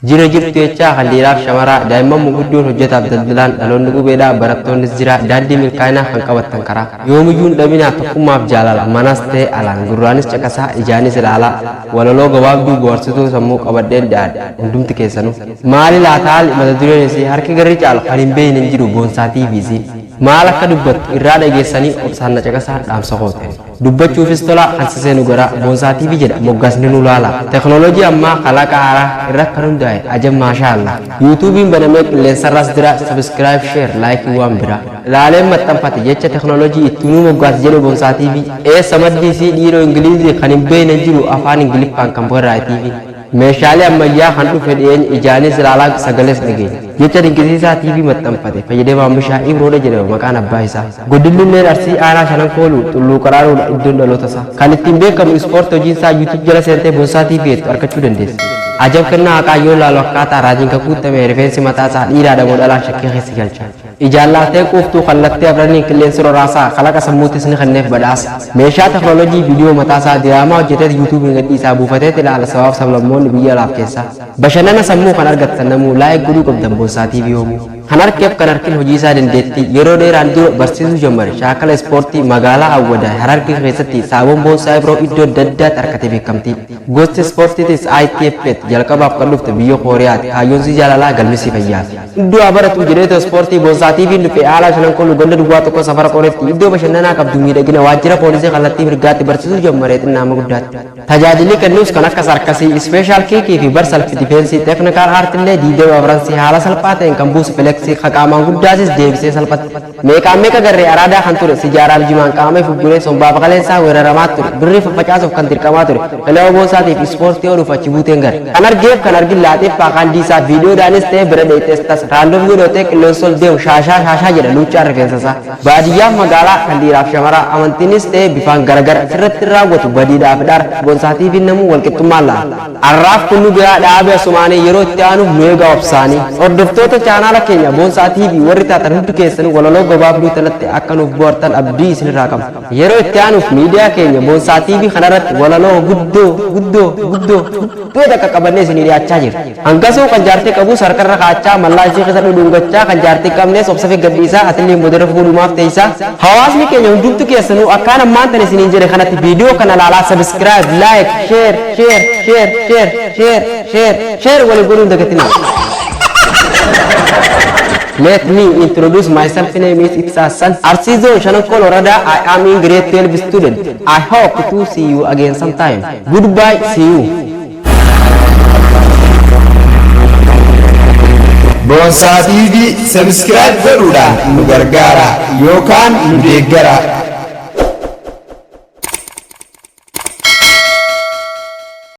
Jira jirtu jechaa kan dhiiraaf shamaraa, daa'imman muguddoon hojjetaaf daldalaan, dhaloonni qubeedhaa barattoonnis jira, daandii milkaa'inaa kan qabattan karaa. Yoomiyyuu hin dhabinaa tokkummaaf jaalala, manas ta'e alaan, gurraanis caqasaa, ijaanis ilaalaa. Walaloo gabaabduu bohaarsituu sammuu qabadheen dhiyaadhe, hundumti keessanuu. Maali laata haali mata dureen isii, harki garri caalu kan hin beekne hin jiru Boonsaa TV isiin. Maal akka dubbattu irraa dhageessanii obsaan na caqasaan dhaamsa kooti ani. Dubbachuufis tolaa kan si seenu garaa Boonsaa TV jedha moggaasni nu laalaa. Teknooloojii ammaa kalaqa haaraa irra kan hundaa'e ajab maashaa Allah. Yuutuubiin banamee qilleensarraas jira subscribe share like waan biraa. Laaleen maxxanfate jecha teknooloojii itti nuu moggaasi jedhe Boonsaa TV. Eessa maddi isii dhiiroo Ingiliizii kan hin beekne hin jiru afaan Ingiliffaan kan barraa'e TVn. Meeshaalee ammayyaa kan dhufe dhiyeenya ijaanis ilaalaa sagalees dhageenya. Jecha dinqisiisaa TV maxxanfate fayyadamaan Bishaa Ibroodha jedhama maqaan abbaa isaa. Godinni Arsii aanaa Shanan Kooluu Xulluu Qaraaruudha iddoon dhaloota isaa. Kan ittiin beekamu ispoortii hojiin isaa YouTube jala seentee Boonsaa TV jettu argachuu dandeessa. Ajab kennaa haqaa yoo laalu akkaataa raajiin kan guutame rifeensi mataa isaa dhiiraadha moo dhalaan shakkii keessa galcha. Ijaan laaltee quuftuu kallattee afraniin qilleensi roraasaa kalaqa sammuuttis ni kenneef badhaasa. Meeshaa teknooloojii viidiyoo mataasaa diraamaa hojjeteet yuutuubiin gadhiisaa buufateet ilaala sabaaf sablammoonni biyya alaaf keessaa. Bashannana sammuu kan argattan namuu like godhuu qabdan Boonsaa TV yoomuu. Kan harkeef kan harkin hojii isaa dandeettii yeroo dheeraan dura barsiisuu jammare shaakala ispoortii magaalaa Awwadaay Harargee keessatti saaboon Boonsaa Ibroo iddoo adda addaatti argate beekamtii. Gosti ispoortiitis ITF jalqabaaf kan dhufte biyya Kooriyaati kaayyoonsii jaalalaa galmisii fayyaati. Iddoo haa baratu jedheetu ispoortii Boonsaa TV'n dhufe aanaa Shanan Kooluu ganda duwwaa 1 safara Qoreetti iddoo bashannanaa qabdu miidhagina waajjira poolisii kallattii mirgaatti barsiisuu jammare xinnaa amma guddaatti. Tajaajilli kennus kan akka sarkasii, special kick fi bar self defense, technical art illee 24 haala salphaa ta'een kan buusu fileksii, ka qaamaan guddaasis deebisee salphatti. Meeqaan meeqa garree araadaa kan ture sijaaraaf jimaan qaama if ugguree sombaaf qaleensaa weeraramaa ture birrii faffacaasuuf kan dirqamaa ture kilaba Boonsaatiif ispoortii ooluuf achi buuteen gare. Kan argeef kan argin laaxiif faakaandiisaa viidiyoodhaanis ta'ee bira dheeyxees tas random godhatee qilleensa ol deemu shaashaa shaashaa jedha luuccaan rifeensasaa. Baadiyyaaf magaalaa kan dhiiraaf shamaraa amantiinis ta'ee bifaan garagara sirratti hin raawwatu badiidhaaf dhara Boonsaa TVn namuu walqixxummaan laala. Arraaf kun nu gayaa dhaabi asumaanii yeroo itti aanuuf nu eegaa obsaanii. Hordoftoota chaanaala keenya Boonsaa TV warri taatan hundi keessanuu walaloo gabaabduu tanatti akka nuuf bohartan abdii isinirraa qabna. Yeroo itti aanuuf miidiyaa keenya Boonsaa TV kanarratti walaloo guddoo guddoo guddoo guddoo takka qabannee isinii dhiyaachaa jirra. Hangasuu kan jaartii qabus harkarra kaachaa mallaa isii keessa dhudhungachaa kan jaartii qabnees obsa fi gadhiisaa atilleen boodarra fuudhumaaf teessaa. Hawaasni keenya hundumtu keessanuu akkaan ammaan tana isiniin jedhe kanatti viidiyoo kana laalaa subscribe, like, share, share, share, share, share, share, share walii godhuu hin dagatinaa. Let me introduce myself. Name is Ibsa Hassan. Arsii Zone Shanankol Woreda. I am in grade 12 student. I hope to see you again sometime. Goodbye. See you. Boonsaa TV subscribe godhuudhaan nu gargaara yookaan nu deeggara.